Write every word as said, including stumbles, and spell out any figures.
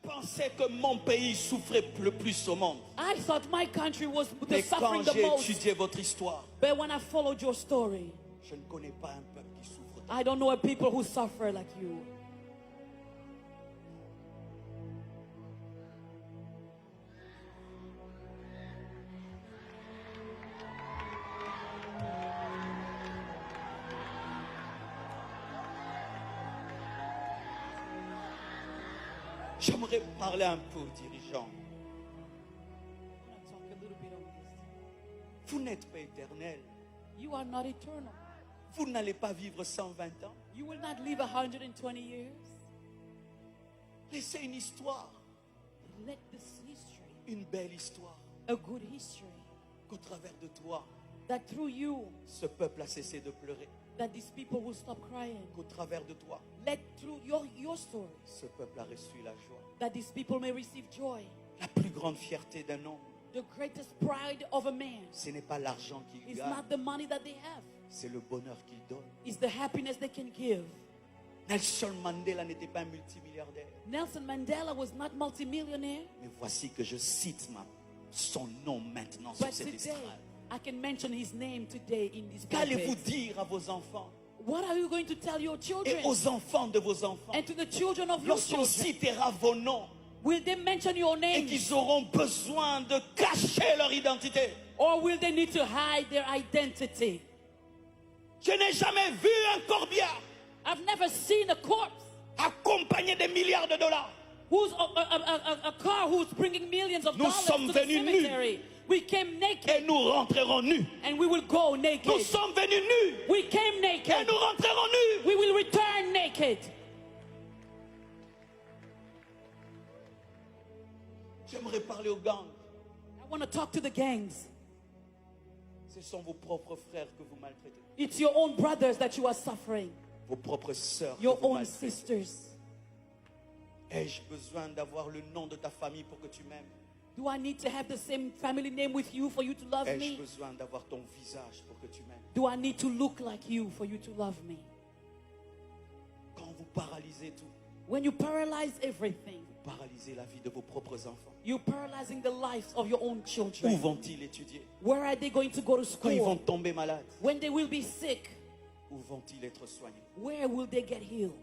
Pensais que mon pays souffrait le plus au monde. I thought my country was the Mais quand suffering the j'ai most. Étudié votre histoire, But when I followed your story, je ne connais pas un peuple qui souffre. I don't know a people who suffer like you. J'aimerais parler un peu aux dirigeants. I want to talk a little bit on this. Vous n'êtes pas éternel. You are not eternal. Vous n'allez pas vivre cent vingt ans. You will not live a hundred and twenty years. Laissez une histoire, Let this history, une belle histoire, a good history, qu'au travers de toi, that through you, ce peuple a cessé de pleurer. that these people will stop crying. Qu'au travers de toi, Let through your, your story, ce peuple a reçu la joie. That these people may receive joy. La plus grande fierté d'un homme, The greatest pride of a man ce n'est pas l'argent qu'il is gagne, not the money that they have. C'est le bonheur qu'il donne. It's the happiness they can give. Nelson Mandela n'était pas un multimilliardaire. Nelson Mandela was not multimillionaire, Mais voici que je cite ma, son nom maintenant sur but cette today estrade. I can mention his name today in this Qu'allez-vous pulpit. Dire à vos enfants What are you going to tell your et children aux enfants de vos enfants and to the children of your lorsqu'on children citera vos noms Will they mention your et name qu'ils auront besoin de cacher leur identité? Or will they need to hide their identity? Je n'ai jamais vu un corbillard I've never seen a corpse accompagné des milliards de dollars. who's a, a, a, a, a car who's bringing millions of Nous dollars sommes to the venus nus. Cemetery. We came Et naked nous rentrerons nus. And we will go Nous naked. Sommes venus nus. We came Et naked. Nous rentrerons nus. We will return naked. J'aimerais parler aux gangs. I want to talk to the gangs. Ce sont vos propres frères que vous maltraitez. It's your own brothers that you are suffering, Vos propres sœurs que your vous own maltraitez. Sisters. Ai-je besoin d'avoir le nom de ta famille pour que tu m'aimes? Do I need to have the same family name with you for you to love Ai-je me? Besoin d'avoir ton visage pour que tu m'aimes? Do I need to look like you for you to love me? Quand vous paralysez tout, When you paralyze everything, vous paralysez la vie de vos propres enfants. You're paralyzing the lives of your own Où children. Vont-ils étudier? Where are they going to go to Quand ils vont school? Tomber malades, When they will be sick, où vont-ils être soignés? Where will they get healed?